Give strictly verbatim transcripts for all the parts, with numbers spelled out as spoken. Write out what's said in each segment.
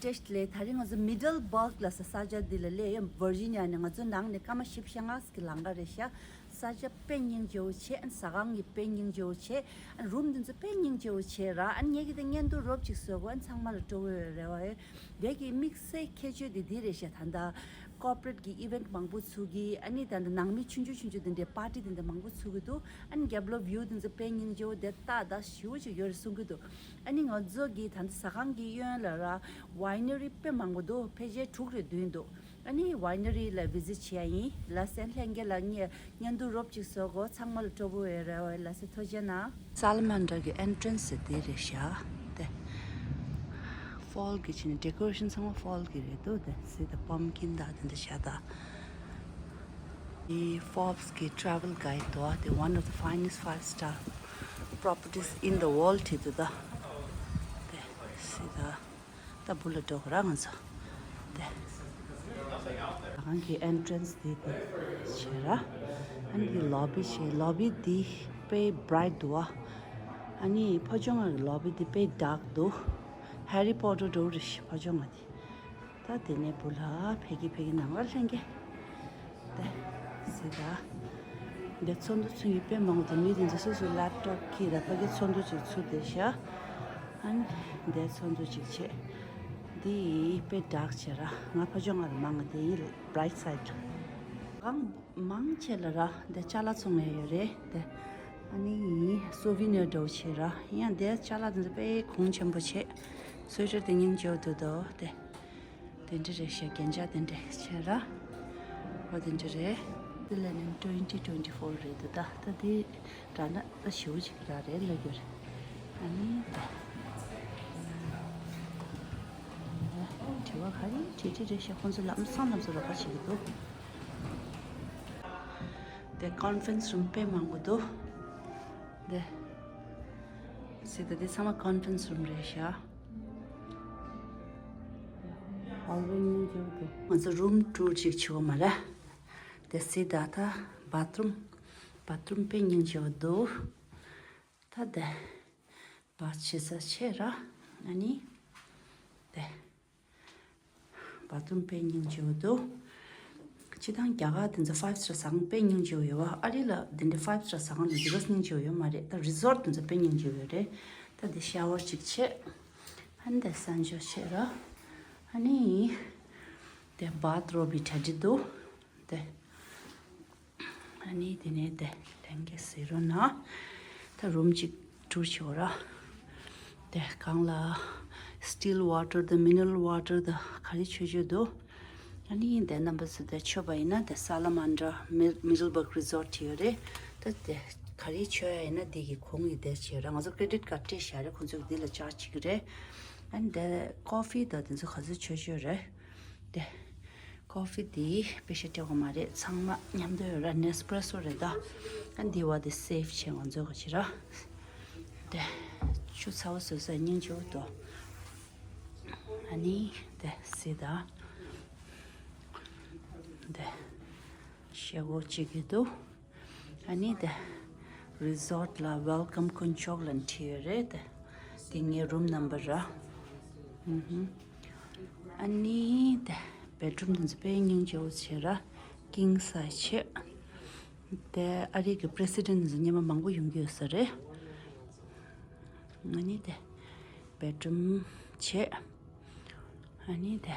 ཊེ་སི་ཊི་ལས་ད་རིང་ང་ཚོ་མི་ཌལ་བྷར་ལ་ས་ས་ཆ་འདི་ལ་སླེབས་ཡོད། ཝར་ཇི་ནི་ཡ་ནས་ང་ཚོ་ནང་ནས་སྐར་མ་བཞི་བཅུ་ཞེ་ལྔ་གི་ལམ་ཁ་རེད་ཤག་ས་ཆ་དཔེ་སྙིང་རྗེ་བོ་བྱས། ཨ་ནི་ཟ་ཁང་གི་དཔེ་སྙིང་རྗེ་བོ་བྱས། ཨ་ནི་རུམ་འདི་ཚོ་དཔེ་སྙིང་རྗེ་བོ་བྱས་ར། ཨ་ནི་ངེད་ཀྱི་དེ་བརྙན་ཐུང་རོབ་ཅིག་བཟོ་དགོས། ཨ་ནི་ཚང་མ་ལ་སྤྲོ་བོ་ཡོད་རེད་བ། དེ་གི་དམིགས་བསལ་ཁྱད་ཆོས་དེ་འདི་རེད་ཤག་ད་ལྟ་ཀོར་པོ་རེ་ཊི་གི་ཨི་ཝེན་ཊི་མང་པོ་ཚུགས་ཀྱི། ཨ་ནི་ད་ལྟ་ནང་མི་ཆུང་ཆུང་ཆུང་ཆུང་དེ་འདྲའི་པར་ཊི་དེ་འདྲ་མང་པོ་ཚུགས་ཀྱི་འདུག་ཨ་ནི་རྒྱབ་ལོགས་བིའུ་དེ་ཚོ་དཔེ་སྙིང་རྗེ་བོ་དེ་ཏག་ཏག་ཞེ་པོ་ཅིག་ཡོད་རེད་གསུང་གི་འདུག་ཨ་ནི་ང་ཚོ་གི་ད་ལྟ་ཟ་ཁང་གི་གཡོན་ལ་ར་ཝའི་ནེ་རི་དཔེ་མང་པོ་འདུག་ཕལ་ཆེར་དྲུག་རེ་བདུན་འདུག་ཨ་ནི་ཝའི་ནེ་རི་ལ་བི་ཛིཊ་བྱེད་ཡ་ཡིན། ལགས་སེ། ལྷན་རྒྱས་ལ་ངས་བརྙན་ཐུང་རོབ་ཅིག་བཟོ་དགོས། ཚང་མ་ལ་སྤྲོ་པོ་ཡོད་རེད་བ། ལགས་སེ། ཐུགས་རྗེ་གནང་། སཱ་ལ་མན་ཌར་གི་ཨེན་ཊི་རན་སི་དེ་འདི་རེད་ཤག་དེ་ཕོལ་གྱི་བྱས་ནས་ཌེ་ཀོ་རེ་ཤན་ཚང་མ་ཕོལ་གྱི་རེད་འདུག་དེ་སི་ད་པམ་ཀིན་དང་དེ་འདྲ་བྱས་ད། དེ་Forbes གི་travel guide དུ་དེ་one of the finest five star properties in the world བྲིས་འདུག་ད། དེ་སི་ད། ད་བུ་ལ་འགྲོ་གི་ར་ང་ཚོ། དེ། ཟ་ཁང་གི་ཨེན་ཊི་རན་སི་དེ་དེ་བྱས་ར། ཨ་ནི་དེ་ལོ་བི་བྱས། ལོ་བི་དེ་དཔེ་བྷ་རའིཊ་འདུག་བ། ཨ་ནི་ཕོ་ཆུང་ང་གི་ལོ་བི་དེ་དཔེ་ཌརྐ་འདུག་ཧེ་རི་པོ་ཊར་འདྲ་བོ་རེད་ཤག་ཕོ་ཆུང་ང་དེ། ད་དེ་ནས་བུ་ལ་ཕ་གི་ཕ་གི་ནང་ལ་ལྷན་རྒྱས། དེ་སི་ད། འདི་ཚོགས་འདུ་ཚོགས་མཁན་དཔེ་མང་པོ་འདུག་མི་དེ་ཚོ་སོ་སོའི་ལེབ་ཊོབ་ཁྱེར་ར་ཕ་གི་ཚོགས་འདུ་ཅིག་ཚུགས་བསྡད་ཤག་ཨ་ནི་འདི་ཚོགས་འདུ་ཅིག་བྱས། འདི་དཔེ་ཌརྐ་བྱས་ར། ང་ཕོ་ཆུང་ང་ལ་མང་ང་དེ་ཡིན་བྷ་རའིཊ་སའིཌ་ལ། གང་མང་ཆེ་ལ་ར་འདི་ཅ་ལག་ཚོང་ལས་ཡོད་རེད་དེ། ཨ་ནི་སོ་བི་ནེར་འདྲ་བོ་བྱས་ར། ཡང་འདི་ཅ་ལག་དེ་ཚོ་དཔེ་གོང་ཆེན་པོ་བྱས། སུ་ཝེ་ཊར་དེ་སྙིང་རྗེ་པོ་འདུག་དོ་དེ། དེ་འདྲ་རེད་ཤག་རྒྱན་ཆ་དེ་འདྲ་བྱས་ར། འོ་དེ་འདྲ་རེད། དེ་ལ་ནི་twenty twenty four རེད་འདུག་ད་ད་དེ་ར་ན་ད་ཞེ་པོ་ཅིག་ར་རེད་ལབ་རྒྱུ་རེད། ཨ་ནི་ད། དྲི་བ་ག་རེ་དྲིས་དྲིས་རེད་ཤག་ཁོང་ཚོ་ལམ་སང་ལམ་སང་རོགས་པ་བྱེད་ཀྱི་འདུག་དེ་ཀོན་ཕ་རེན་སི་རུམ་དཔེ་མང་པོ་འདུག་དེ་སི་ད་དེ་ཚང་མ་ཀོན་ཕ་རེན་སི་རུམ་རེད་ཤག་ང་ཚོ་རུམ་ཊུར་ཅིག་བྱེད་དགོས་མ་རེད། དེ་སི་ད་ད་བཱཐ་རུམ། བཱཐ་རུམ་དཔེ་སྙིང་རྗེ་པོ་འདུག་ད་དེ་བཱཐ་བྱེད་ས་ཆེ་ར། ཨ་ནི་དེ་བཱཐ་རུམ་དཔེ་སྙིང་རྗེ་པོ་འདུག་སྤྱིར་བཏང་རྒྱ་གར་དེ་ཚོ་ཕའིབ་སི་ཊར་ཟ་ཁང་དཔེ་སྙིང་རྗེ་པོ་ཡོད་པ། ཨ་རི་ལ་དེ་འདྲའི་ཕའིབ་སི་ཊར་ཟ་ཁང་དེ་ཚོ་སྙིང་རྗེ་པོ་ཡོད་མ་རེད། ད་རི་སོརཊ་དེ་ཚོ་དཔེ་སྙིང་རྗེ་པོ་ཡོད་རེད། ད་དེ་ཤ་ཝར་ཅིག་བྱས། ཨ་ནི་དེ་གསང་སྤྱོད་བྱས་ར། ཨ་ནི་དེ་བཱཐ་རོབ་ཀྱི་གྲ་སྒྲིག་འདུག་དེ། ཨ་ནི་དེ་ནས་དེ་ལྷན་རྒྱས་གཟིགས་རོགས་གནང་། ད་རུམ་གཅིག་ཊུར་བྱེད་དགོས་ར། དེ་གང་ལ་སི་ཊིལ་ཝ་ཊར་དང་མི་ནི་རལ་ཝ་ཊར་དང་ག་རེ་མཆོད་མཆོད་འདུག་ཨ་ནི་དེ་རྣམ་པ་ཚོ་དེ་མཆོད་པ་ཡིན་ན་དེ་སཱ་ལ་མན་ཌར་མི་མི་ཌལ་བྷར་རི་སོརཊ་ཡོད་རེད། ད་དེ་ག་རེ་མཆོད་ཡ་ཡིན་ན་དེ་གི་གོང་གི་དེ་བྱེད་ར། ང་ཚོ་ཀེ་རེ་ཌིཊ་ཀཌ་སྤྲད་བཞག་རེད། ཁོང་ཚོ་གི་དེ་ལ་ཅཱར་ཇི་བྱེད་ཀྱི་རེད། ཨ་ནི་དེ་ཀོ་ཕི་དང་དེ་ཚོ་ག་ཚོད་མཆོད་མཆོད་རེད། དེ། ཀོ་ཕི་དེ་པེ་ཤ་སྤྲད་དགོས་མ་རེད། ཚང་མ་མཉམ་དུ་ཡོད་ར། ནེ་སི་པེ་རེ་སོ་རེད་ད། ཨ་འདི་བ་དེ་སེབ་བྱས་ང་ཚོ་ག་བྱེད་ར། དེ། ཆུ་ཚ་བོ་བཟོས་ས་སྙིང་རྗེ་པོ་འདུག་ཨ་ནི་དེ་སི་ད། དེ། ཤེལ་སྒོ་གཅིག་གི་འདུག་ཨ་ནི་དེ། རི་སོརཊ་ལ་ཝེལ་ཀམ་དཀོན་མཆོག་ལབ་བྲིས་ཡོད་རེད་དེ། དེ་ངའི་རུམ་ནམ་བར་ར། ཨུ་ཧུམ། ཨ་ནི་དེ་བེཌ་རུམ་དེ་ཚོ་དཔེ་སྙིང་རྗེ་པོ་བྱས་ར། ཀིང་སའིཛ་བྱས། དེ་ཨ་རི་གི་པི་རེ་སི་ཌེན་ཊ་དེ་ཚོ་སྔོན་མ་མང་པོ་ཡོང་གི་ཡོད་ས་རེད། ཨ་ནི་དེ་བེཌ་རུམ་བྱས། ཨ་ནི་དེ་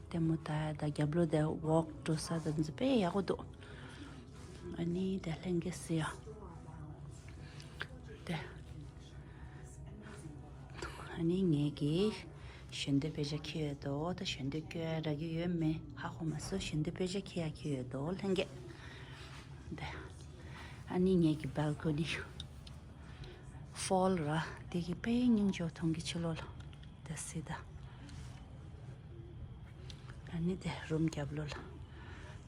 ལྟད་མོ་ལྟ་ཡ་དང་རྒྱབ་ལོགས་དེ་ཝོག་འགྲོ་ས་དེ་ཚོ་དཔེ་ཡག་པོ་འདུག་ཨ་ནི་དེ་ལྷན་རྒྱས་གཟིགས་ཡ། དེ། ཨ་ནི་ངེད་ཀྱིས་ཞལ་འདོན་དཔེ་ཆ་འཁྱེར་ཡོད་དོ། ད་ཞལ་འདོན་སྐྱོར་རག་གི་ཡོད་མེད་ཧ་གོ་མ་སོང་། ཞལ་འདོན་དཔེ་ཆ་འཁྱེར་ཡ་འཁྱེར་ཡོད་དོ་ལྷན་རྒྱས། དེ། ཨ་ནི་ངེད་ཀྱི་བལ་ཀོ་ནི། ཕོལ་ར། དེ་གི་དཔེ་སྙིང་རྗེ་པོ་མཐོང་གི་ཕྱི་ལོགས་ལ། དེ་སི་ད། ཨ་ནི་དེ་རུམ་རྒྱབ་ལོགས་ལ།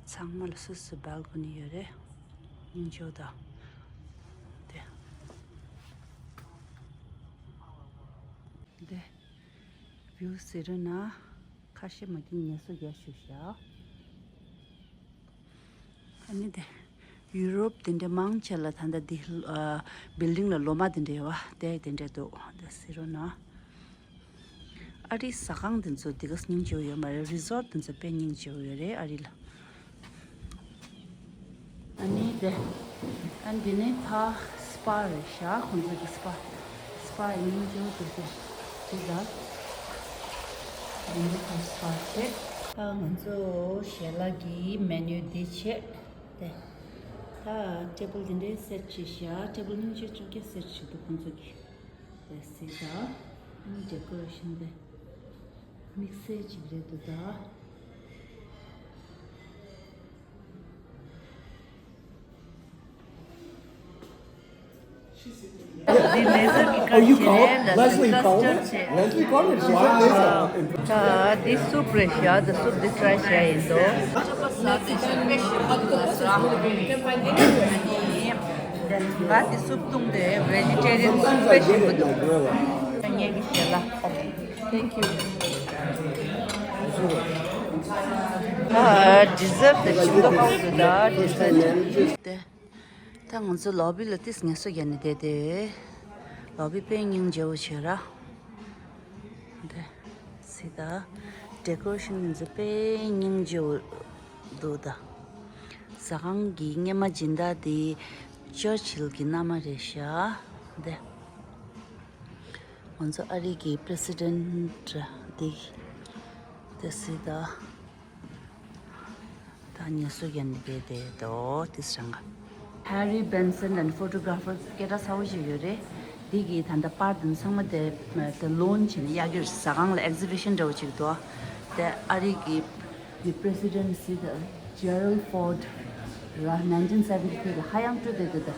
ཚང་མ་ལ་སོ་སོ་བལ་ཀོ་ནི་ཡོད་རེད། སྙིང་རྗེ་པོ་ད། དེ། དེ། བིའུ་ཟེར་ན་ཁ་ཤས་མ་གི་ངལ་གསོ་རྒྱག་ཞུ་ཤག་ཨ་ནི་དེ་ཡུ་རོབ་དེ་འདྲ་མང་ཆེ་ལ་ད་ལྟ་འདི་ཨ་བིལ་ཌིང་ལ་ལོ་མ་དེ་འདྲ་ཡོད་པ་དེ་དེ་འདྲ་འདུག་དེ་ཟེར་རོ་ན། ཨ་རིའི་ཟ་ཁང་འདི་ཚོ་འདི་ག་སྙིང་རྗེ་པོ་ཡོད་མ་རེད། རི་སོར་ཊི་འདི་ཚོ་དཔེ་སྙིང་རྗེ་པོ་ཡོད་རེད་ཨ་རི་ལ། ཨ་ནི་དེ། ཨ་འདི་ནི་ཕ་སི་པ་རེད་ཤག་ཁོང་ཚོ་གི་སི་པ། སི་པ་ཡིན་ཅུང་དེ་དེ་དེ་ལ། འདི་ནི་ཕ་སི་པ་བྱེད། ད་ང་ཚོ་ཞལ་ལག་གི་མེ་ནུ་འདི་བྱེད། དེ། ད་ཊེ་བལ་འདི་འདྲའི་སེ་ཊི་བྱེད་ཤག་ཊེ་བལ་སྙིང་རྗེ་ཅུང་གི་སེ་ཊི་བྱེད་འདུག་ཁོང་ཚོ་གི། དེ་སི་ད། ཨ་ནི་ཌེ་ཀོ་རེ་ཤན་དེ། དམིགས་བསལ་ཅིག་རེད་འདུག་ད། འདི་ལེ་སར་གྱི་ཀ་བྱེད་རེད་ལ། Leslie College? Leslie College? She's in laser. ད་འདི་སུབ་རེད་ཤག་ད་སུབ་འདི་ཊ་རའི་བྱས་ཡིན་དོ། ང་འདི་སུབ་བཏུང་སྟེ་བེ་ཇི་ཊེ་རི་ཡན་སུབ་དཔེ་ཞིམ་པོ་འདུག་ཉེ་གི་ཞལ་ལག Thank you. ཨ། ཌི་ཟར་ཊི་དེ་ཞིམ་པོ་ཁོག་ཏུ་ད་ཌི་ཟར་ཊི་དེ། ད་ང་ཚོ་ལོ་བི་ལ་ཏིས་ངལ་གསོ་རྒྱག་ནས་བསྡད་དེ། ལོ་བི་དཔེ་སྙིང་རྗེ་པོ་བྱས་ར། དེ་སི་ད། ཌེ་ཀོ་རེ་ཤན་ང་ཚོ་དཔེ་སྙིང་རྗེ་པོ་འདུག་ད། ཟ་ཁང་གི་སྔས་མ་སྦྱིན་བདག་དེ་ཅར་ཆིལ་གྱི་མནའ་མ་རེད་ཤག་དེ། ང་ཚོ་ཨ་རི་གི་པི་རེ་སི་ཌེན་ཊི་འདི། དེ་སི་ད། ད་ངལ་གསོ་རྒྱག་ནས་བསྡད་དེ་དོ་དེ་སང་ག Harry Benson and photographer སྐད་གྲགས་ཚ་བོ་ཞིག་ཡོད་རེད། འདི་གི་ད་ལྟ་པར་དེ་ཚང་མ་དེ་དེ་ལོན་བྱས་ནས་གཡར་གྱི་རེད། ཟ་ཁང་ལ་ཨེག་ཛི་བི་ཤན་འདྲ་བོ་ཅིག་འདུག་དེ་ཨ་རི་གི་གི་པི་རེ་སི་ཌེན་ཊི་སི་ད་ཇེ་རལ་ཕོར་ཌི་ར་ནའིན་ཊིན་སེ་ཝེན་ཊི་ཐི་ལ་ཧ་ཡང་སྤྲོད་དེ་དེ་དེ་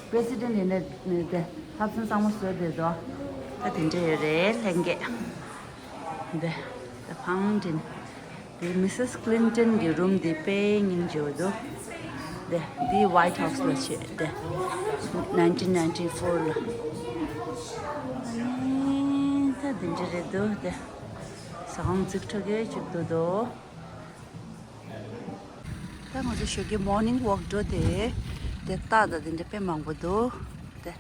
པི་རེ་སི་ཌེན་ཊི་ཡིན་ན་དེ་ལྷ་བཙན་གཙང་མ་བཟོས་དེ་དོ། ད་དེ་འདྲ་ཡོད་རེད་ལྷན་རྒྱས། འདི། The fountain. འདི་མི་སིས་ཀི་ལིན་ཊོན་གྱི་རུམ་འདི་དཔེ་སྙིང་རྗེ་པོ་འདུག་འདི་འདི་ཝའིཊ་ཧའུ་སི་ལ་བྱེད་འདི། ནའིན་ཊིན་ནའིན་ཊི་ཕོར་ལ། ཨ་ནི་ད་འདི་འདྲ་རེད་འདུག་འདི། ཟ་ཁང་རྫིག་ཕྲ་གི་ཅིག་འདུག་འདུག་ད་ང་ཚོ་ཞོགས་ཀའི་མོར་ནིང་ཝོག་འགྲོ་དེ། དེ་རྟགས་དང་དེ་འདྲ་དཔེ་མང་པོ་འདུག་དེ།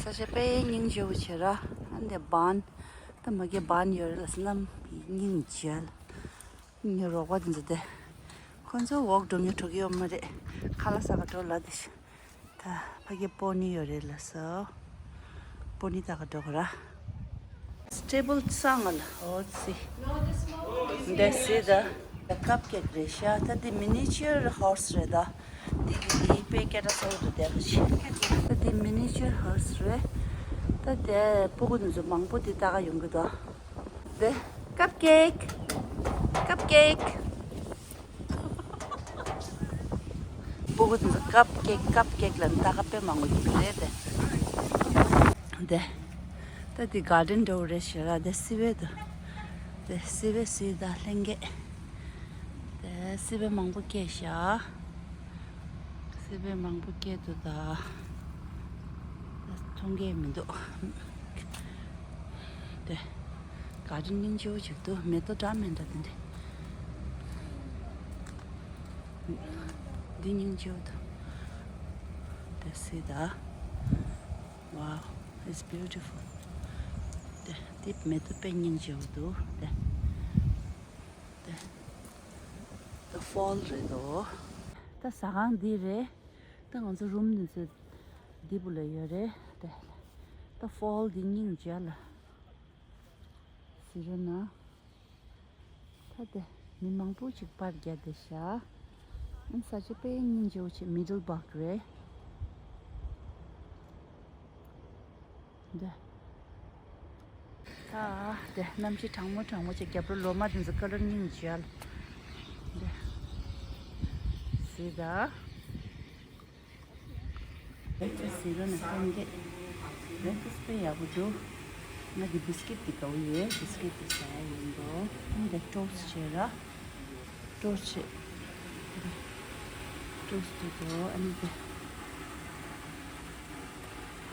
ས་ཆ་དཔེ་སྙིང་རྗེ་པོ་བྱེད་ར། ཨ་འདི་བཱན། ད་མ་གི་བཱན་ཡོད་རེད་ལ་སྣམ་སྙིང་རྗེ་ལ། ངའི་རོགས་པ་དེ་ཚོ་དེ། ཁོ་ཚོ་ཝོག་འགྲོ་མྱོང་འགྲོ་གི་ཡོད་མ་རེད། ཁ་ལག་ཟ་ག་འགྲོ་ལ་དེ་ཤི། ད་ཕ་གི་པོ་ནི་ཡོད་རེད་ལ་སོ། པོ་ནི་ད་ག་འགྲོ་ག་ར། ཊེ་བལ་སང་ལ་ཨོ་ཙི། འདི་སི་ད། ད་ཀབ་ཀེག་རེད་ཤག་ད་འདི་མི་ནི་ཅར་ཧོར་སི་རེད་ད། འདི་གི་འདི་དཔེ་སྐད་གྲགས་ཚ་བོ་འདུག་དེ་ག་ཤི། ད་འདི་མི་ནི་ཅར་ཧོར་སི་རེད། ད་དེ་སྤུ་གུ་འདི་ཚོ་མང་པོ་འདི་ལྟ་ག་ཡོང་གི་འདུག་འདི། ཀབ་ཀེག་ཀབ་ཀེག་སྤུ་གུ་འདི་ཚོ་ཀབ་ཀེག་ཀབ་ཀེག་ལ་ད་ག་དཔེ་མང་པོ་ཡོད་རེད་དེ། དེ། ད་དེ་གར་ཌེན་འདྲ་བོ་རེད་ཤག་ར་དེ་སི་ཝེ་དུ། དེ་སི་ཝེ་སི་ད་ལྷན་རྒྱས། དེ་སི་ཝེ་མང་པོ་སྐྱེས་ཤག་སི་ཝེ་མང་པོ་སྐྱེས་འདུག་ད། མཐོང་གི་མི་འདུག་དེ། གར་ཌེན་སྙིང་རྗེ་པོ་ཅིག་འདུག་མེ་ཏོག་འདྲ་མི་འདྲ་དེ་འདྲ། འདི་སྙིང་རྗེ་པོ་འདུག་དེ་སི་ད། Wow, it's beautiful. དེ་དེ་མེ་ཏོག་དཔེ་སྙིང་རྗེ་པོ་འདུག་དེ། དེ། The fall རེད་དོ། ད་ཟ་ཁང་འདི་རེད། ད་ང་ཚོ་རུམ་འདི་ཚོ་འདི་བུ་ལ་ཡོད་རེད་དེ། ད་ཕོལ་འདི་སྙིང་རྗེ་ལ། ཟེར་རོ་ན། ད་དེ་མི་མང་པོ་ཅིག་པར་རྒྱག་བསྡད་ཤག་ཨ་ས་ཆ་དཔེ་སྙིང་རྗེ་པོ་ཆེ། མི་ཌལ་བྷག་རེད། འདི། ད་དེ་གནམ་གཤིས་གྲང་མོ་གྲང་མོ་ཅིག་རྒྱབ་རོ་ལོ་མ་དེ་ཚོ་ཀ་ལར་སྙིང་རྗེ་ལ། འདི། སི་ད། བེག་ཕ་སི་ཟེར་རོ་ན་ཁོང་གིས་བེག་ཕ་སི་དཔེ་ཡག་པོ་འདུག་ང་གི་བིས་ཀིཊ་དེ་དགའ་བོ་ཡོད། བིས་ཀིཊ་དེ་ཟ་ཡ་ཡིན་འགྲོ། ཨ་ནི་དེ་ཊོ་སི་ཊི་བྱས་ར། ཊོ་སི་ཊི་བྱས། ཊོ་སི་ཊི་དེ་འདུག་ཨ་ནི་དེ།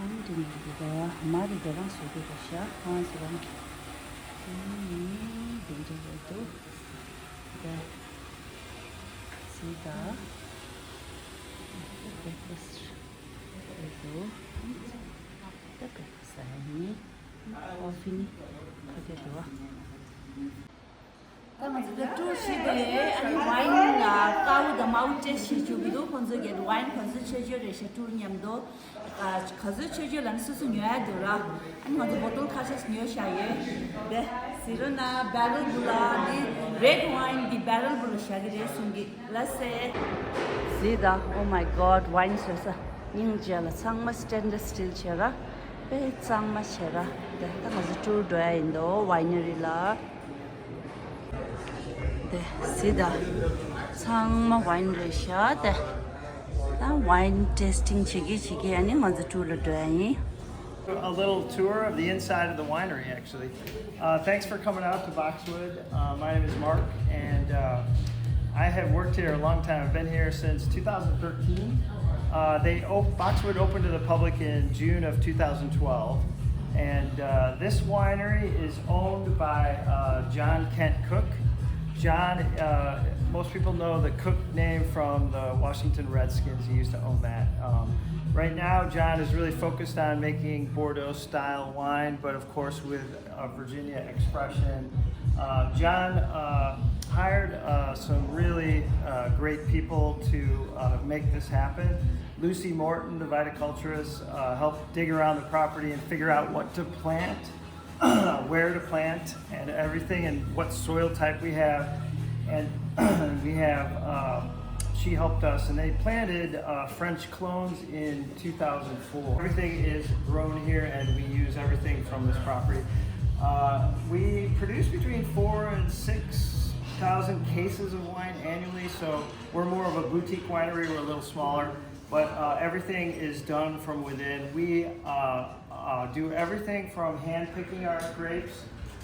ཨ་ནི་དེ་ནི་དེ་དགའ་མ་རེད། དེ་རང་བཟོ་གི་རེད་ཤག་ཨ་ང་ཚོ་རང་གི། ཨ་ནི་དེ་འདྲ་རེད་འདུག་དེ། སི་ད། བེག་ཕ་སི་རེད་འདུག་ད་བེག་ཕ་སི་ཟ་ཡ་ཡིན། ཀོ་ཕི་ནི་ཁ་གཏད་འདུག་བ། ད་ང་ཚོ་ད་ཊུར་བྱེད་དུས་ཨ་ནི་ཝའིན་ལ་དཀར་པོ་དང་དམར་པོ་ཊེ་སི་ཊི་བྱེད་བཅུག་གི་འདུག་ཁོང་ཚོས་གི་ཝའིན་ག་ཚོད་མཆོད་མཆོད་རེད་ཤག་ཊུར་མཉམ་དུ། ཨ་ག་ཚོད་མཆོད་མཆོད་ལ་ནི་སོ་སོ་ཉོ་ཡ་འདུག་ར། ཨ་ནི་ང་ཚོ་བོ་ཊལ་ཁ་ཤས་ཉོས་བཞག་ཡོད། དེ་ཟེར་རོ་ན་བེ་རལ་བུ་ལ་འདི་རེད་ཝའིན་གི་བེ་རལ་བུ་ལ་བཞག་གི་རེད་གསུང་གི། ལ་སེ། གཟིགས་དང་། Oh my God, ཝའིན་བཟོས་ས་སྙིང་རྗེ་ལ། ཚང་མ་སི་ཊེན་ལེ་སི་སི་ཊིལ་བྱས་ར། དཔེ་གཙང་མ་བྱས་ར། དེ་ད་ང་ཚོ་ཊུར་འགྲོ་ཡ་ཡིན་དོ་ཝའི་ནེ་རི་ལ། དེ་གཟིགས་དང་། ཚང་མ་ཝའིན་རེད་ཤག་དེ་ད་ཝའིན་ཊེ་སི་ཊིང་བྱེད་ཀྱི་བྱེད་ཀྱི་ཨ་ནི་ང་ཚོ་ཊུར་ལ་འགྲོ་ཡ་ཡིན། A little tour of the inside of the winery, actually. Uh, thanks for coming out to Boxwood. Uh, my name is Mark, and uh, I have worked here a long time. I've been here since two thousand thirteen. Uh, they op- Boxwood opened to the public in June of two thousand twelve, and uh, this winery is owned by uh, John Kent Cooke. John, uh, most people know the Cooke name from the Washington Redskins. He used to own that. Um, right now, John is really focused on making Bordeaux style wine, but of course, with uh, Virginia expression. Uh, John uh, hired uh, some really uh, great people to uh, make this happen. Lucy Morton, the viticulturist, uh, helped dig around the property and figure out what to plant, where to plant, and everything, and what soil type we have. And we have, uh, she helped us, and they planted uh, French clones in two thousand four. Everything is grown here, and we use everything from this property. Uh, we produce between four and six thousand cases of wine annually, so we're more of a boutique winery. We're a little smaller, but uh, everything is done from within. We uh, uh, do everything from hand picking our grapes.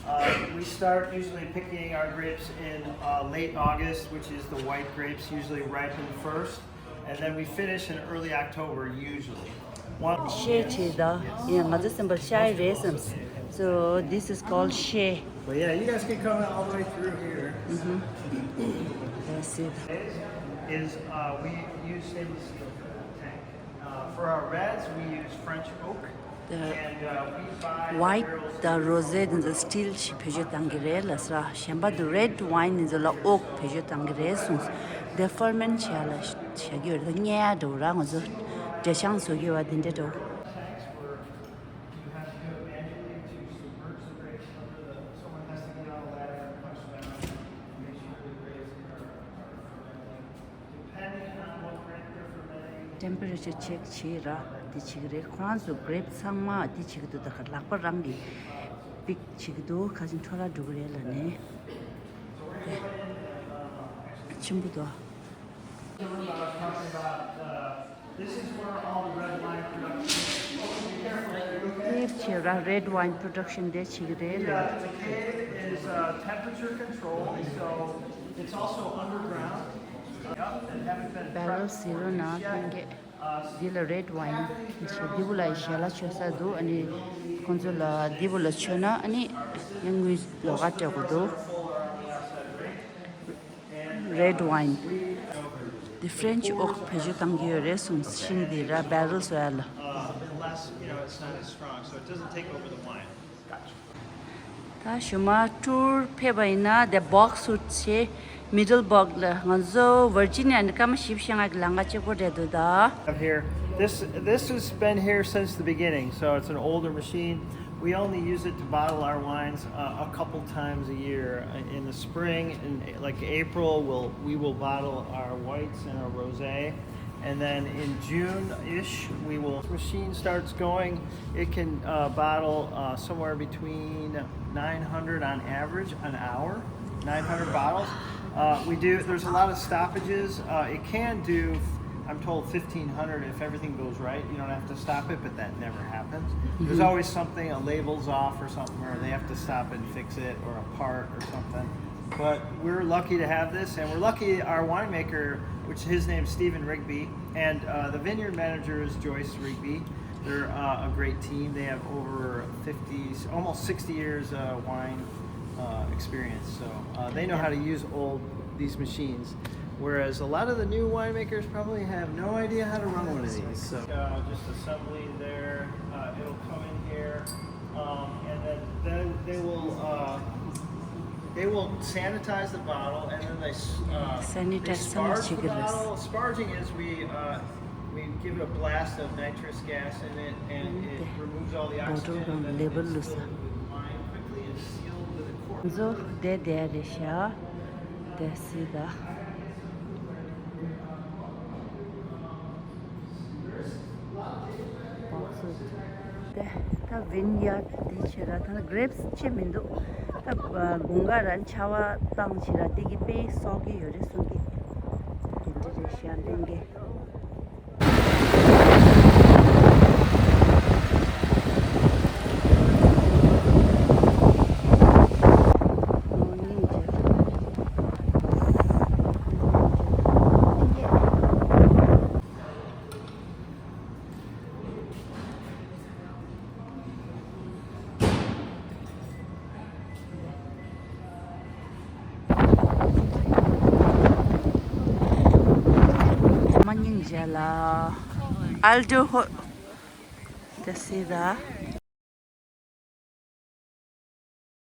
Uh, we start usually picking our grapes in uh, late August, which is the white grapes usually ripen first, and then we finish in early October usually. One- ཤེ་བྱེད་ད། ཡིན། ང་ཚོ་སེམས་པར་ཤ་ཡི་རེད་བསམ། So this is called ཤེ། But yeah, you guys can come all the way through here. Mm-hmm. That's it. Is uh, we use stainless steel for that tank. Uh, for our reds, we use French oak. ཝའི་ཊི་དང་རོ་ཟེ་དེ་ཚོ་སི་ཊིལ་ཞིག་བེད་སྤྱོད་བཏང་གི་རེད་ལ་ས། གཞན་པ་དུ་རེད་ཝའིན་དེ་ཚོ་ལ་ཨོག་བེད་སྤྱོད་བཏང་གི་རེད་གསུངས། དེ་ཕར་མེན་ཊི་བྱས་ལ་བཞག་གི་ཡོད་རེད། ད་ཉལ་ཡ་འགྲོ་ར། ང་ཚོ་འབྲས་ཆང་བཟོ་གི་ཡོད་པ་དེ་འདྲ་འགྲོ། ཊེམ་པ་རེ་ཅར་ཅེག་བྱེད་ར་དེ་བྱེད་ཀྱི་རེད། ཁོ་རང་ཚོ་གྷི་རེབ་ཚང་མ་དེ་བྱེད་ཀྱི་འདུག་ད་ག་ལག་པ་རང་གིས་པིག་བྱེད་ཀྱི་འདུག་ཁ་ཅིག་འཕྲོ་བརླག་འགྲོ་གི་རེད་ལ་ནས། ཆེན་པོ་འདུག This is where all the red wine production is. དེ་བྱེད་ར་རེད་ཝའིན་པྲོ་ཌག་ཤན་དེ་བྱེད་ཀྱི་རེད་ལ། Yeah, the cave is uh, temperature controlled, so it's also underground. Yep, and haven't been བེ་རལ་ཟེར་རོ་ན་ཐོན་སྐད། འདི་ལ་རེད་ཝའིན་བྱེད། འདི་བུ་ལ་ཞལ་ལག་མཆོད་ས་འདུག་ཨ་ནི་ཁོང་ཚོ་ལ་འདི་བུ་ལ་མཆོད་ན་ཨ་ནི་ཡང་དངུལ་ལོགས་ཀ་སྤྲད་དགོས་འདུག་རེད་ཝའིན། འདི་ཕ་རེན་ཆི་ཨོག་བེད་སྤྱོད་བཏང་གི་ཡོད་རེད་གསུངས། ཤིང་འདི་ར་བེ་རལ་བཟོ་ཡ་ལ། Uh, unless, you know, it's not as strong, so it doesn't take over the wine. Gotcha. ད་ཞུ་མ་ཊུར་ཕེབས་པ་ཡིན་ན་དེ་བོག་སི་བུཌ་ཆེ། མི་ཌལ་བོག་ལ་ང་ཚོ་ཝར་ཇི་ནི་ཡ་ནས་སྐར་མ་བཞི་བཅུ་ཞེ་ལྔ་གི་ལམ་ཁ་གཅིག་པོ་རེད་འདུག་ད། Up here. This this has been here since the beginning, so it's an older machine. We only use it to bottle our wines uh, a couple times a year. Uh, In the spring, in like April, we'll we will bottle our whites and our rosé. And then in June-ish, we will. This machine starts going. It can uh, bottle uh, somewhere between nine hundred on average an hour. nine hundred bottles. Uh, we do. There's a lot of stoppages. Uh, it can do. I'm told fifteen hundred if everything goes right. You don't have to stop it, but that never happens. There's always something. A label's off or something, or they have to stop and fix it, or a part or something. But we're lucky to have this, and we're lucky our winemaker, which his name's Stephen Rigby, and uh, the vineyard manager is Joyce Rigby. They're uh, a great team. They have over fifty, almost sixty years uh, wine uh, experience. So uh, they know how to use old these machines, whereas a lot of the new winemakers probably have no idea how to run one of these. So uh, just assembling there, uh, it'll come in here, um, and They will, uh, they will sanitize the bottle and then they, uh, they Sanitize སྤར་བྱེད་ཀྱི་རེད། Sparging is we, uh, we give it a blast of nitrous gas in it and it removes all the oxygen and then it gets filled with wine quickly and sealed with a cork. ང་ཚོ་བསྡད་བསྡད་རེད་ཤག་དེ་སི་ད། དེ་ད་ཝིན་ཡར་དེ་བྱས་ར། ད་གྲེབ་སི་བྱས་མི་འདུག་ད་དགུན་ཁ་ར་ཆར་པ་བཏང་བྱས་ར། དེ་གི་དཔེ་གསོག་གི་ཡོད་རེད་གསུང་གི། དེ་འདྲ་རེད་ཤག་ལྷན་རྒྱས། མ་སྙིང་རྗེ་ལ། I'll do ho- དེ་སི་ད།